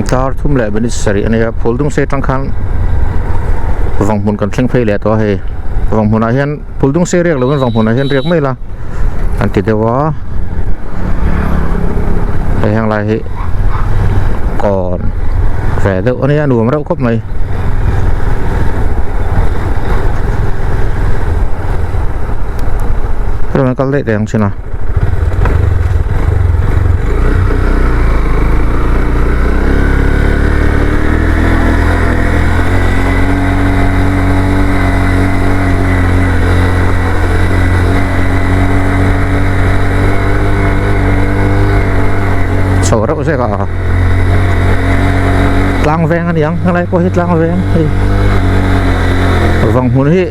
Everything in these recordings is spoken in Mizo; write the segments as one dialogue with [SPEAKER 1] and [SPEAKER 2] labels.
[SPEAKER 1] Dar thum leh minute sarih a nia Phuldung sei atang khan Vanghmun kan thleng phei leh tawh a hei Vanghmunah hian Phuldung sei riak lovin Vanghmunah hian riak mai la an ti deuh a hei heng lai hi kawn ve deuh a nia nuam reuh khawp mai. Hei kal daih daih ang chin a. Chho reuh zek a tlang veng a niang helai pawh hi tlang veng hei vang hmun hi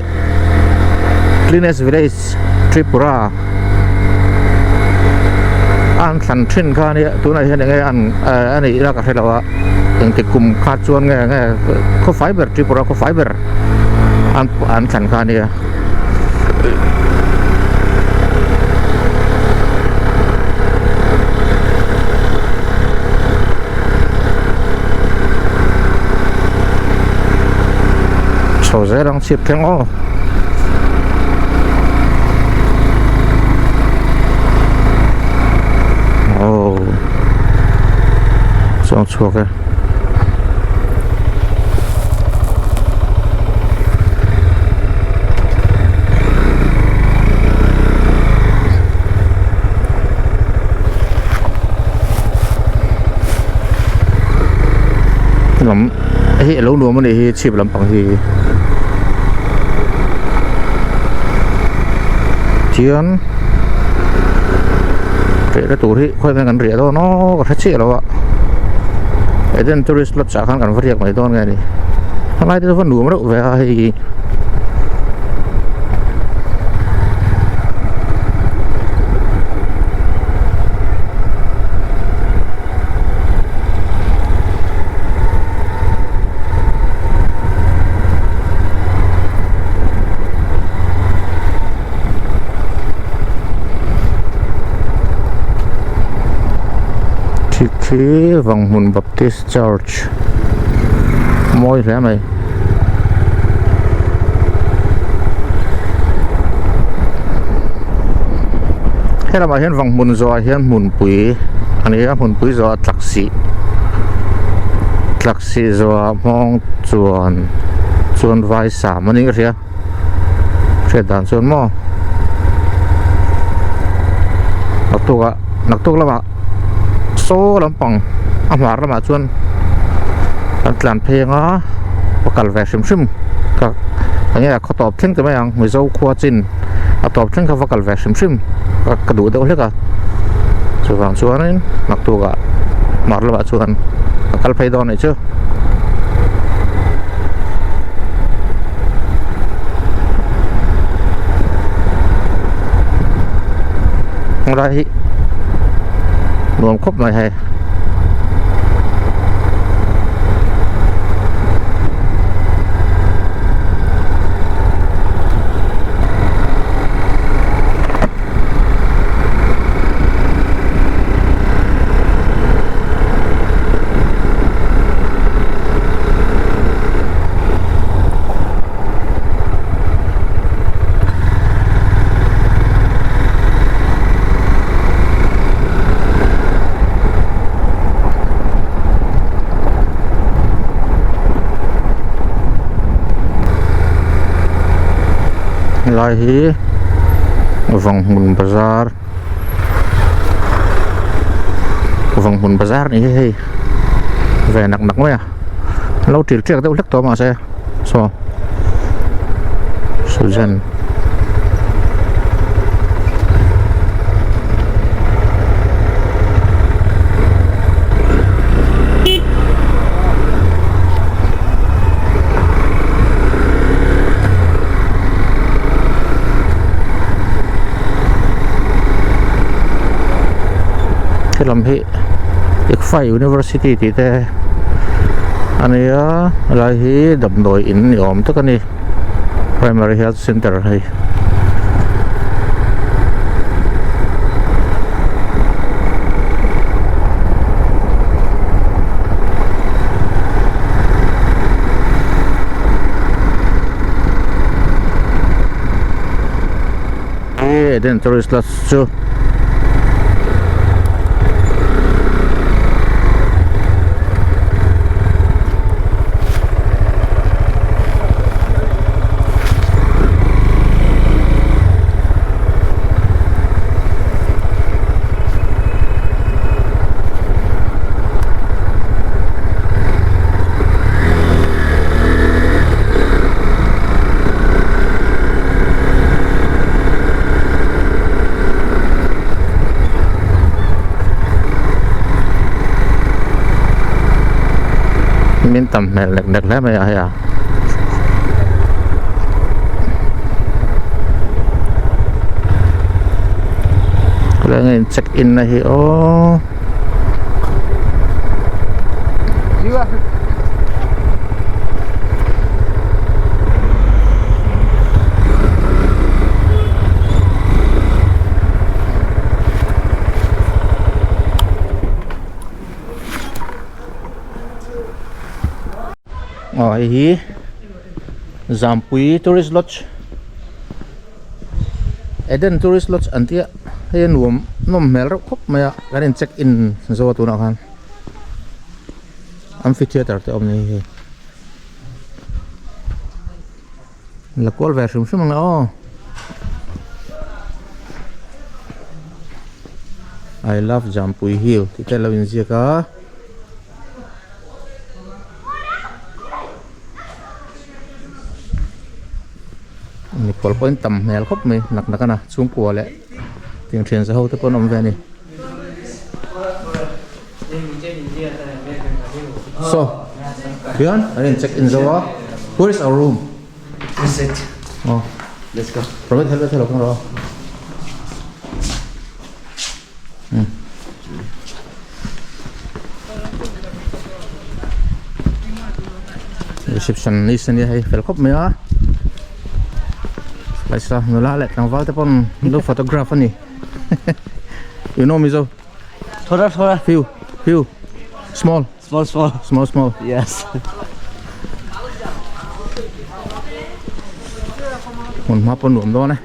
[SPEAKER 1] cleanest village Tripura a an thlan thin kha ania tunah hian enge an a nih ila ka hre lo a engti kum kha chuan nge nge khaw fai ber Tripura khaw fai ber an an thlan kha ania. Chho zel ang chhip thleng aw. Aw chuang chhuak e. Lam hei a lo nuam a nih hi chhip lampang hi. Tichuan riahna tur hi khawi mai kan riah dawn aw ka hre chiah lo a Eden tourist lodge ah khan kan va riak mai dawn nge ni helai te chu va nuam reuh ve a hei Khi Vanghmun Baptist Church mawi hle mai. Helamah hian Vanghmun zawhah hian hmunpui a ni a hmunpui zawhah tlaksih tlaksih zawhah hmawng chuan chuan vai sam a ni ka hria. Hriat dan chuan maw naktuk ah naktuk lamah saw lampang a hmar lamah chuan kan tlan phei anga ka kal ve hrim hrim ka enge a khaw tawp thleng ta mai ang mizo khua chin a tawp thleng kha va kal ve hrim hrim ka duh deuh hlek a chuvang chuanin naktuk ah hmar lamah chuan ka kal phei dawn anih chu. Lai hi nuam khawp mai hei. Helai hi Vanghmun bazar Vanghmun bazar ni hi hei ve nak nak mai a lo ṭil ṭiak deuh hlek tawh mahse saw Susan Helam hi Ikfai University tih te a ni a helai hi damdawi in ni awm tak a ni Primary Health Centre hei. Eden Tourist Lodge chu. Min tam hmel nek nek hle mai a hei a. Helai nge in check in na hi aw. Aw hei hi Zampui tourist lodge Eden tourist lodge an tia hei a nuam nawm hmel reuh khawp mai a kan in check in zo a tunah khan amphitheatre te a awm ni hei la kual ve hrim hrim ang le aw I love Jampui hill tih te a lo inziak a. Mikhual pawhin tam hmel khawp mai nak nak a na chhungkua leh tiang thian za ho te pawh an awm ve a ni so hian an in check in zo a where is our room oh
[SPEAKER 2] Let's go.
[SPEAKER 1] Pramit helmet hello kang rawh Reception ni se nia hei fel khawp mai a laisa nula leh tlangval te pawn an lo photograph a ni you know Mizo
[SPEAKER 2] Thoda thoda
[SPEAKER 1] few few small
[SPEAKER 2] small small
[SPEAKER 1] small small
[SPEAKER 2] yes
[SPEAKER 1] hmun hma pawh nuam dawn e.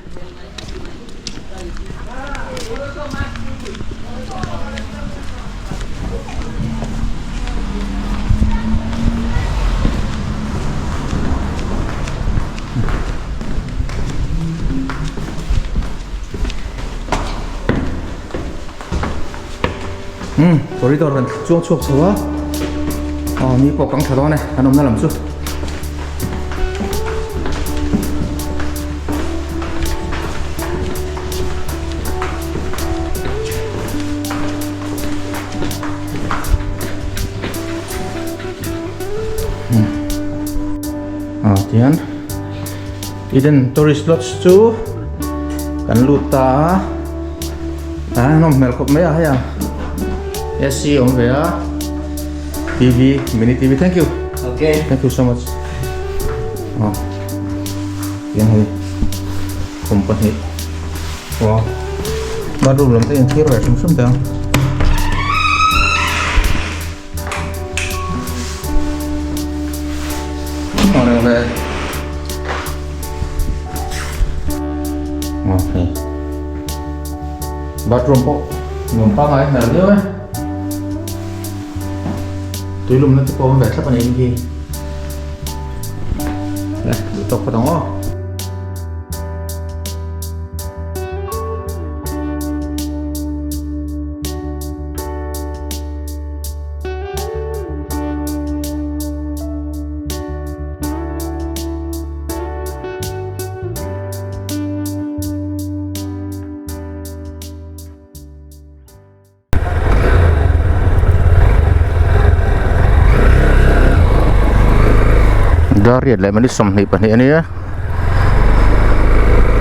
[SPEAKER 1] Umm corridor kan chuang chhuak chho a aw ni pawh kang tha dawn e kan awmna lam chu. Ah tihian Eden Tourist Lodge chu kan lut ta a a nawm hmel khawp mai a hei a AC awm ve a TV mini TV thank you
[SPEAKER 2] okay
[SPEAKER 1] thank you so much aw tihian hei khum pahnih wow bathroom lam te in thlir ve hrim hrim teh ang. Bathroom pawh nuam pangngai hmel viau e tui lumna te pawh a awm ve thlap a nih hi le duh tawk phawt ang aw. Dar riat leh minute 22 a nia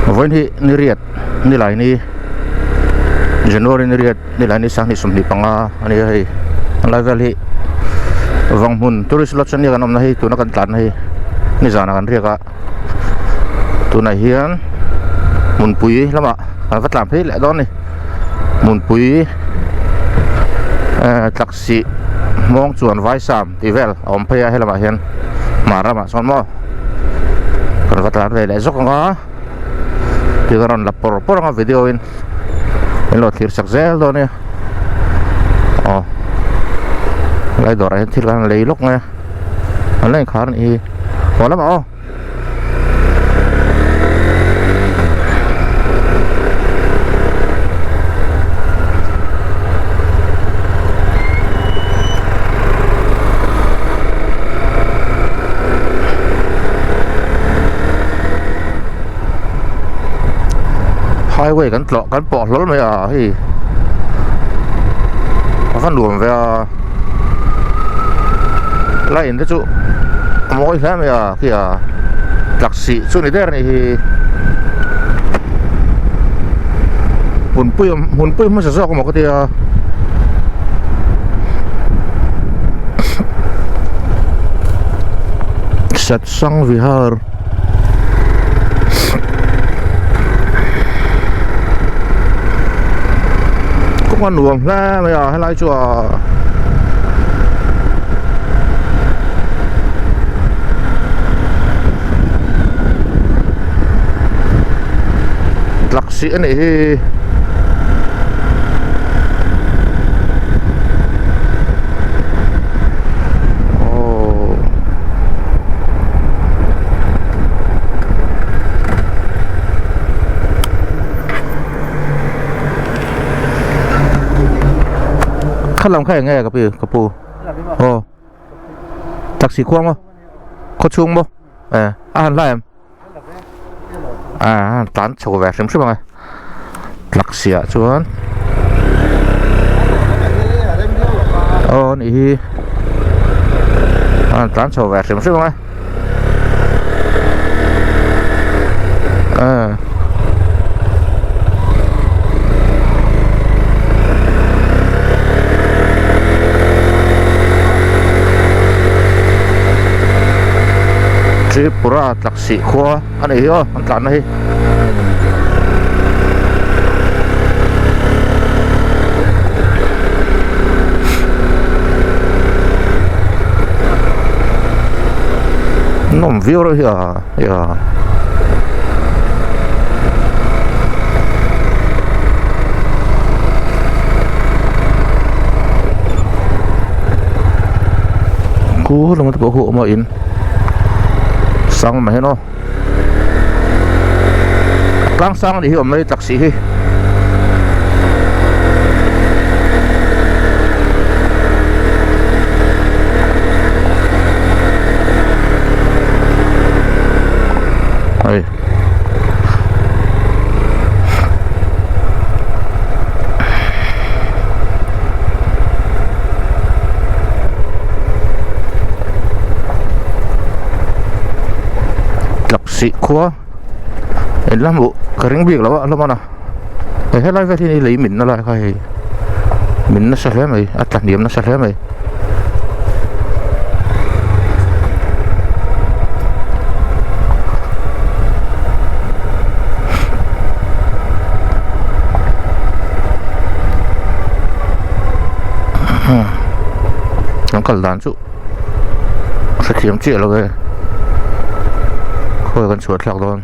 [SPEAKER 1] vawiin hi ni riat ni lai ni January ni riat. Nilai ni sanghnih 25 a ni a hei a lai vel hi Vanghmun tourist lodge ania kan awmna hi tuna kan tlanna hi nizanah kan riak a tunah hian hmunpui lamah kan va tlan phei leh dawn a ni hmunpui eh tlaksih hmawng chuan vaisam tih vel a awm phei a helamah hian hmar ramah sawn maw kan va tlan ve leh zawk ang a. Thil ka rawn la pawr pawr ang a video in min lo thlir sak zel dawn nia aw helai dawrah hian thil kan lei lawk mai a an la inkhar a nih hi haw lamah aw. Highway kan tlawh kan pawh hlawl mai a hei a va nuam ve a line te chu a mawi hle mai a khi a tlak sih chu ni der a nih hi hmunpui hmunpui hmasa zawk emaw ka tia. Satsang Vihar kawng a nuam hle mai a helai chu a tlak sih a nih hi. Kha lam kha eng nge ka pi ka pu aw taxi khuang maw khaw chhung maw eh a han hlai em ah tlan chho ve hrim hrim ang e taxi ah chuan aw a nih hi a han tlan chho ve hrim hrim ang e ah. Tripura Tlaksih khua a nih hi aw an tlanna hi. Nawm viau reuh hi a hei a. Khu lam te pawh khu a awm a in sang mai hian aw tlang sang anih hi awm mai tak si hi. Hei tlak sih khua en la hmuh ka ring bik lo a hlawm a hei helai vel hi lei min na lai kha hei min nasa hle mai a tla hniam nasa hle mai. Kan kal dan chu hrethiam chiah lo e khawi kan chhuah thlak dawn.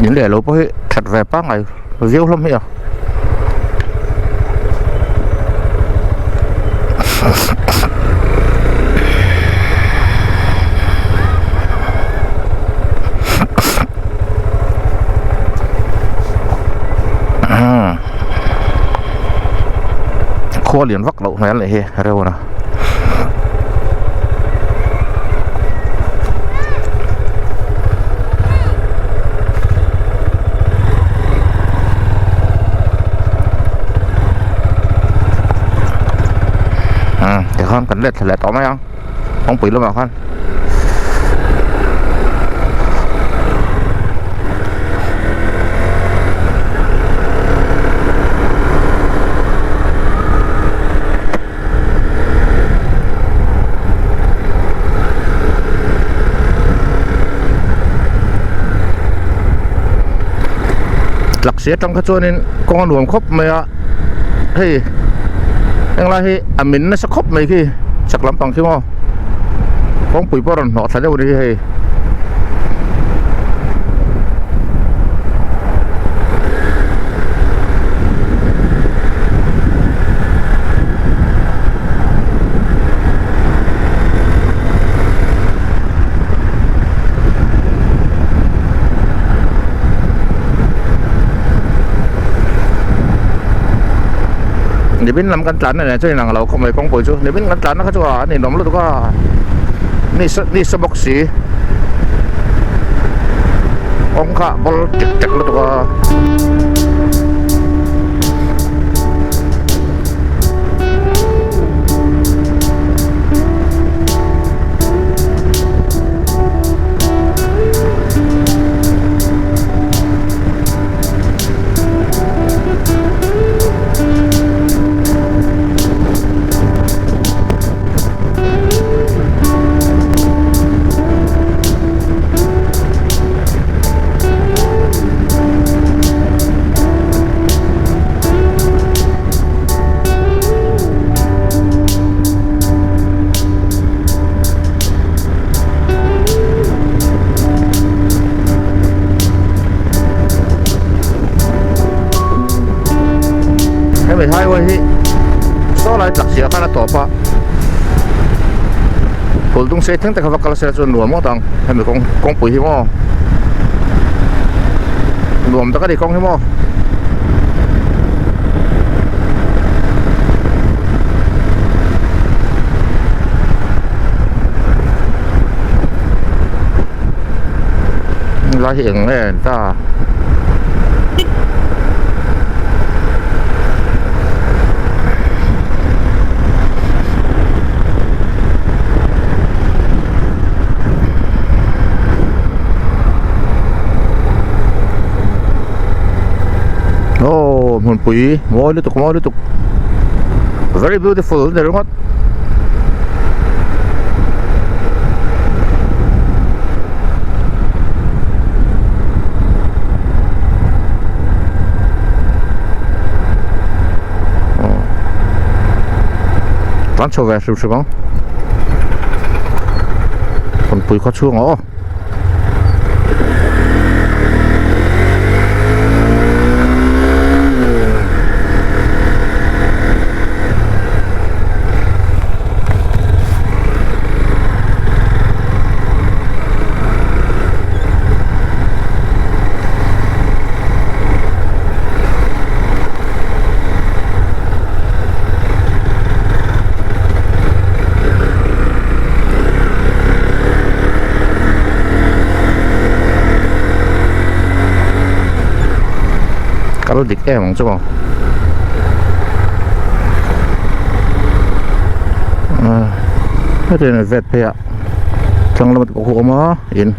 [SPEAKER 1] In leh lo pawh hi that ve pangngai viau hlawm hi a. Khua lian vak loh hmel nih hi reuh a. Tikhan kan let thla leh tawh mai ang kawngpui lamah khan. Taxi atang kha chuanin kawng a nuam khawp mai a hei henglai hi a min nasa khawp mai khi chak lampang khi maw. Kawngpui pawh a rawn hnawh thla deuh a ni hi hei. Nibin lam kan tlanna nen chuan inang lo khawp mai kawngpui chu nibin kan tlanna kha chu a ninawm lutuk a ni sa ni sa bawk si kawng kha ball tek tek lutuk a. Hemi highway hi saw lai chak chiah khan a tawp a phul dung sei thleng te kha va kal sela chuan nuam ngawt ang hemi kawng kawngpui hi maw nuam tak a ni kawng hi maw. Lai hi eng nge an ta Aw hmunpui mawi lutuk mawi lutuk very beautiful a ni ringawt. Tlan chho ve hrim hrim ang hmunpui khaw chhungah aw. Kal dik em ang chu maw hetiang vet phei ah thlang lamah te pawh khu a awm a in.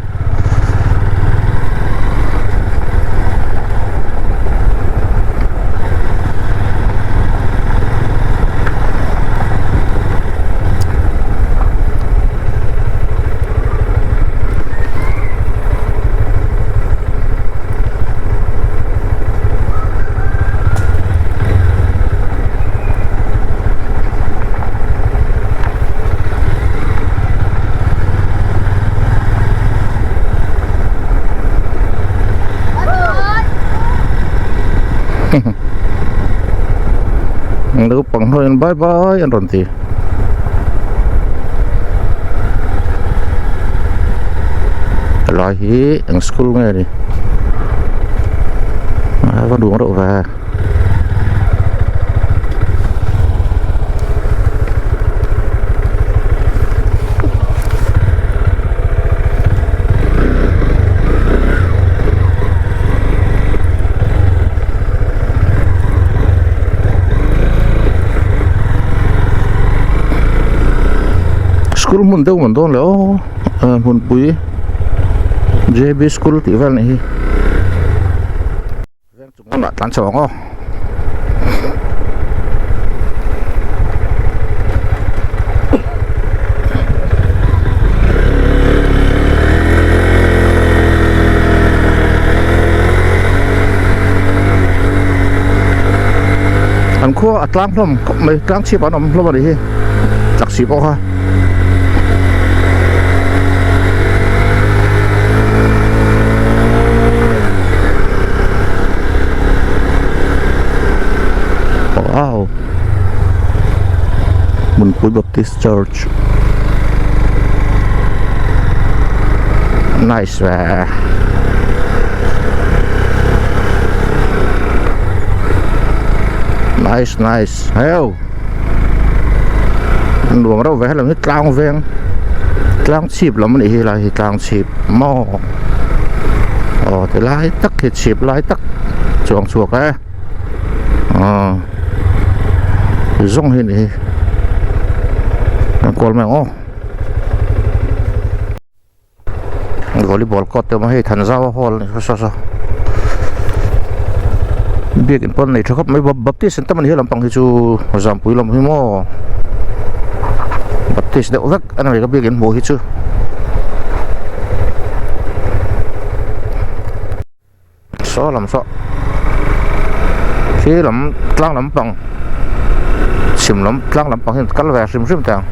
[SPEAKER 1] Naupang ho hian bye bye an rawn ti. Helai hi eng school nge ni a va nuam reuh ve. School hmun deuh man dawn le aw hmunpui J B school tih vel anih hi. Veng chung lamah tlan chho ang aw. An khua a tlang hlawm khawp mai tlang chhip an awm hlawm a nih hi taxi pawh kha. Bawngpui Baptist Church nice ve nice nice heu nuam reuh ve helam hi tlang veng tlang chhip lam anih hi helai hi tlang chhip maw aw tilai tak hi chhip lai tak chuang chhuak e. Aw zawng hi ni hi an kawl mai ang aw volleyball court te awm a hei Thanzaua hall a ni saw saw biakin pawn nei tha khawp mai baptist an tam a ni he lampang hi chu zampui lam hi maw baptist deuh vek a ni ka biakin hmuh hi chu. Saw lam saw khi lam tlang lampang chhim lam tlang lampang hian kal ve hrim hrim teh ang.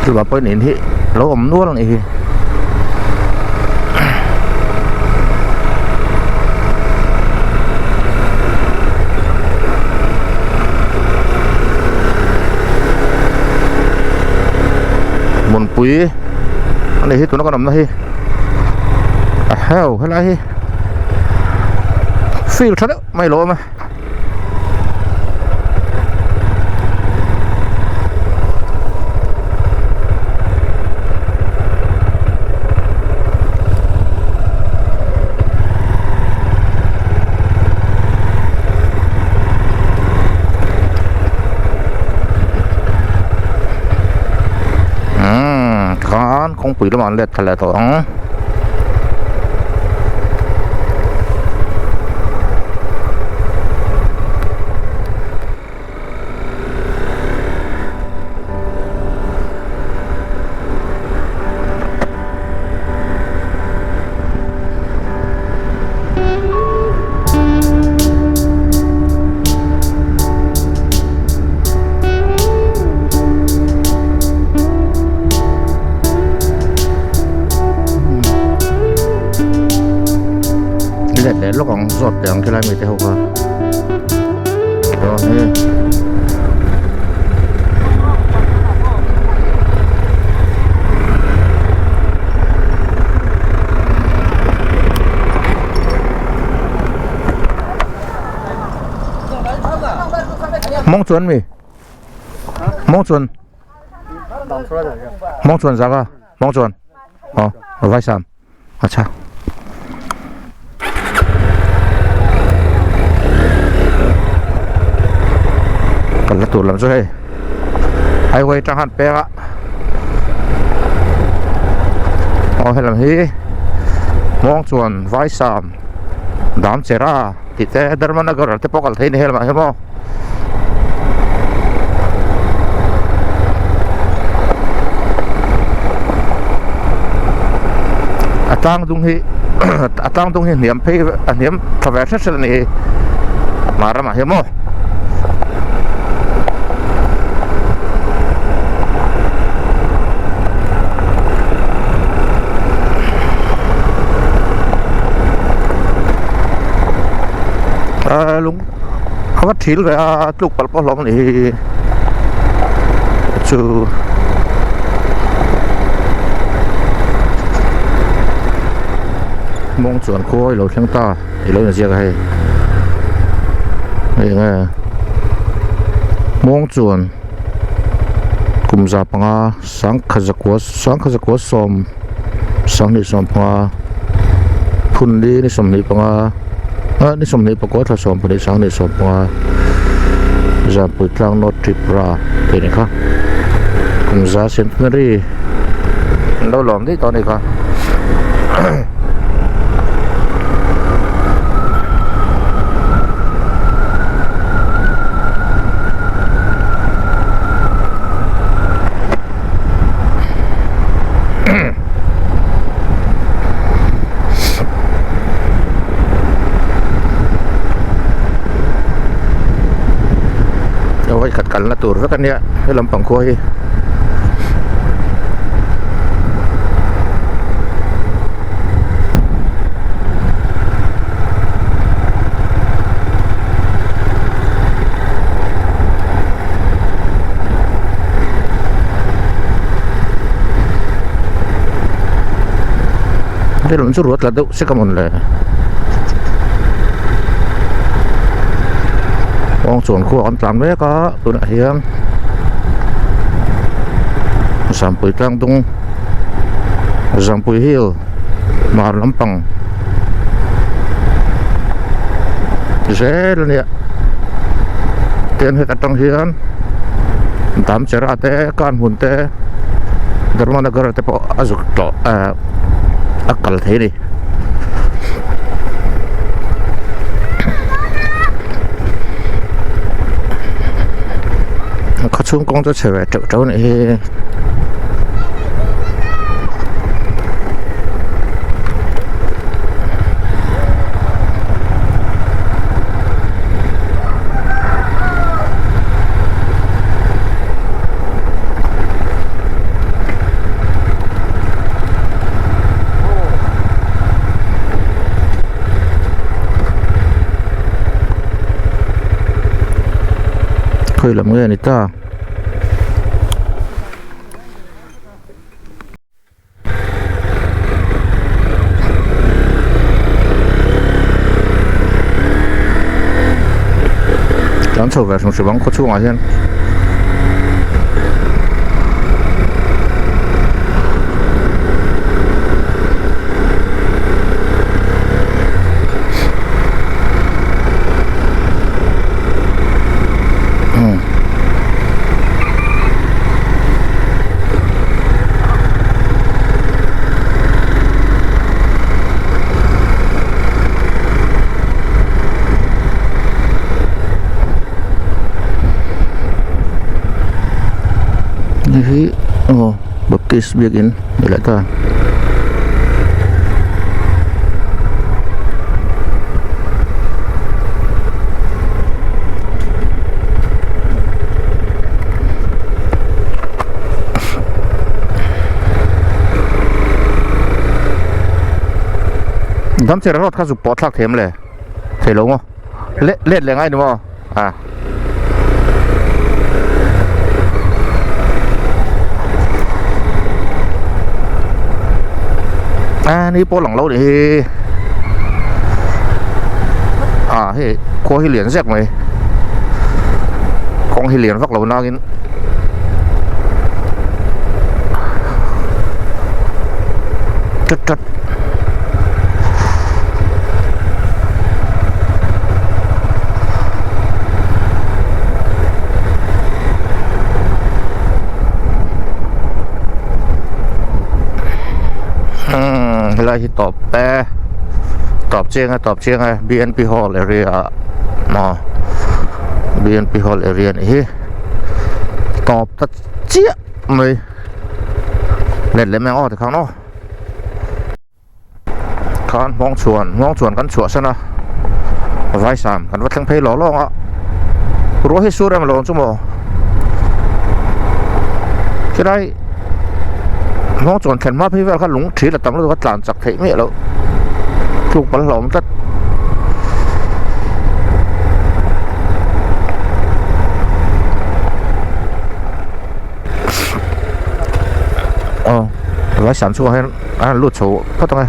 [SPEAKER 1] Chuvang pawhin in hi lo awm nual a nih hi. Hmunpui a nih hi tuna kan awmna hi a heu helai hi field tha deuh mai lo awm a. Umm khan kawngpui lamah an let thla leh tawh ang. Let leh lawk ang zawt teh ang khilai mite ho kha dawn hi mawng chuan mi mawng chuan mawng chuan zaka mawng chuan aw vaisam. Acha. Kan la tur lam chu hei highway atang khan pek a aw helam hi muang chuan vaisam Damchera tih te Dharmanagar te pawh kal thei a ni helamah hian maw. A tlang dung hi a tlang dung hi hniam phei a hniam tha ve hret hret a ni hi hmar ramah hian maw. Lung a va thil ve a tluk palh pawh hlawm a nih hi chu mawng chuan khawi lo thleng ta i lo inziak a hei hei enge mawng chuan kum za panga sangkhat zakua sangkhat zakua sawm sanghnih sawmpanga phunli ni sawmhnih panga ah ni sawmhnih pakua thla sawmpahnih sanghnih sawmpanga Zanpui tlang North Tripura tih a ni kha kum za centenary an lo lawm daih tawh a ni kha. kalna tur vek a nia he lampang khua hi. Helawm chu ruat la deuh sek a mawn le. Kawng chuan khua kan tlan mek a tunah hian Zampui tlang dung Zampui hill hmar lampang zel a nia tin heta tang hian Damchera te Kanhmun te Dharmanagar te pawh a zuk tawh ehh a kal thei a ni. Khaw chhung kawng chu a chhe ve teuh teuh a nih hi. Khawi lam nge a ni ta. Tlan chho ve hrim hrim ang khaw chhungah hian. Hei hi aw baptist biakin ni leh ta. Damchera road kha zuk pawh thlak thei em le thei lo maw let let leh ngai ni maw a. A ni pawh lang lo nih hi a hei khua hi lian zek mai kawng hi lian vak lo nangin chat chat. Helai hi tawp e tawp chiang e tawp chiang e B N P hall area maw B N P hall area anih hi tawp ta chiah mai let lem eng aw tikhan aw. Khan hmawng chhuan hmawng chhuan kan chhuah san a vaisam kan va thleng phei lawng lawng a ruah hi sur em lawng chu maw khilai hmawng chuan thlen hma phei vel kha lung thil a tam lutuk a tlan chak theih miah loh tluk pal hlauhawm tlat. Aw vaisam chhungah hian a han lut chho phawt ang e.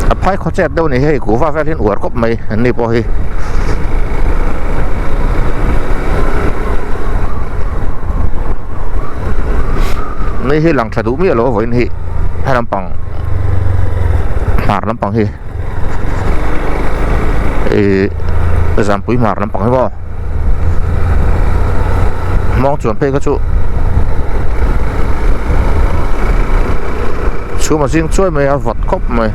[SPEAKER 1] A phai khaw chet deuh a ni hei kuhva vel hian uar khawp mai an ni pawh hi. Ni hi lang tha duh miah lo vawiin hi he lampang hmar lampang hi ih zanpui hmar lampang hi maw mawng chuan phei kha chu. Chhum a zing chuai mai a vawt khawp mai.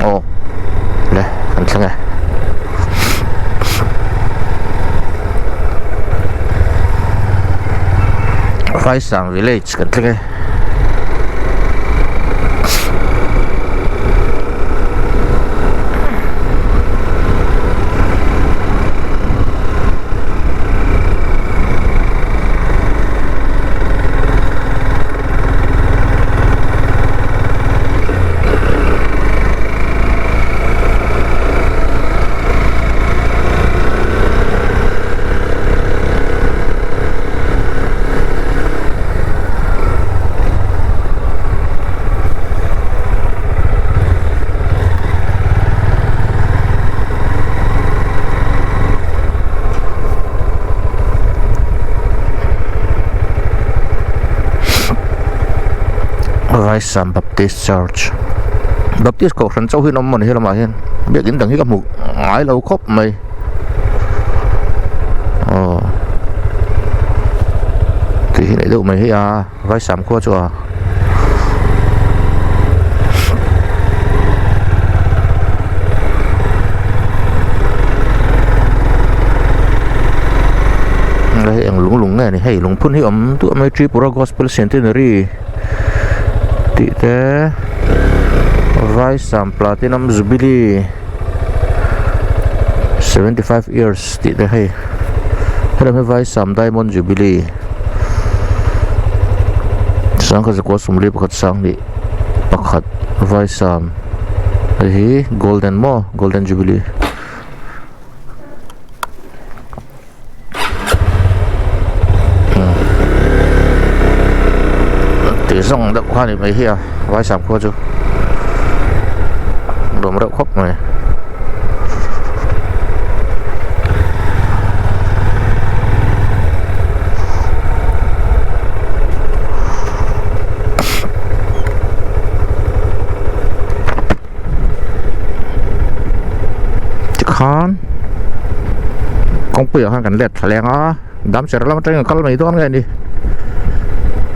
[SPEAKER 1] Aw le kan thleng e. Vaisang village kan thleng e. Vaisam Baptist Church Baptist kohhran chauh hi an awm maw ni helamah hian biakin dang hi ka hmu ngai lo khawp mai. Aw tih hi neih deuh mai hi a Vaisam khua chu a hei eng lung lung nge ni hei lungphun hi awm duah mai Tripura Gospel Centenary tih te Vaisam Platinum Jubilee. 75 years tih te hei helam hi Vaisam Diamond Jubilee sangkhat zakua sawmli pakhat sanghnih pakhat Vaisam hei hi golden maw golden jubilee. Tih zawng deuh kha a ni mai hi a Vaisam khua chu nuam reuh khawp mai. Tikhan kawngpuiah khan kan let thla leng a dam cher lam atangin ka kal mai dawn nge ni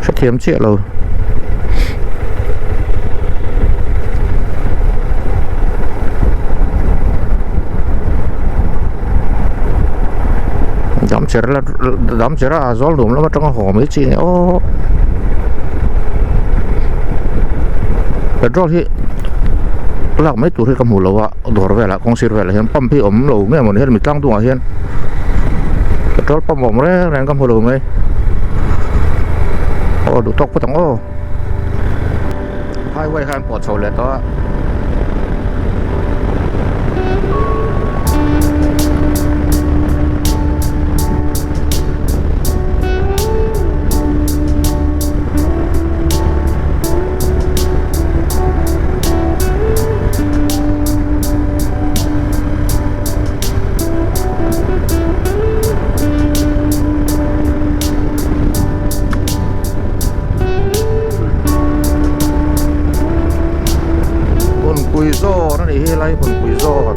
[SPEAKER 1] hrethiam chiah lo. Dam cher la dam cher a zawl nuam lam atanga haw mai chi nge aw. Petrol hi lak mai tur hi ka hmu lo a dawr velah kawng sir velah hian pump hi awm lo nge mawni hemi tlang dungah hian petrol pump awm reng reng ka hmu lo mai aw duh tawk phawt ang aw highway khan pawh chho leh tawh a. Hmunpui zawn a nih hi helai hmunpui zawn.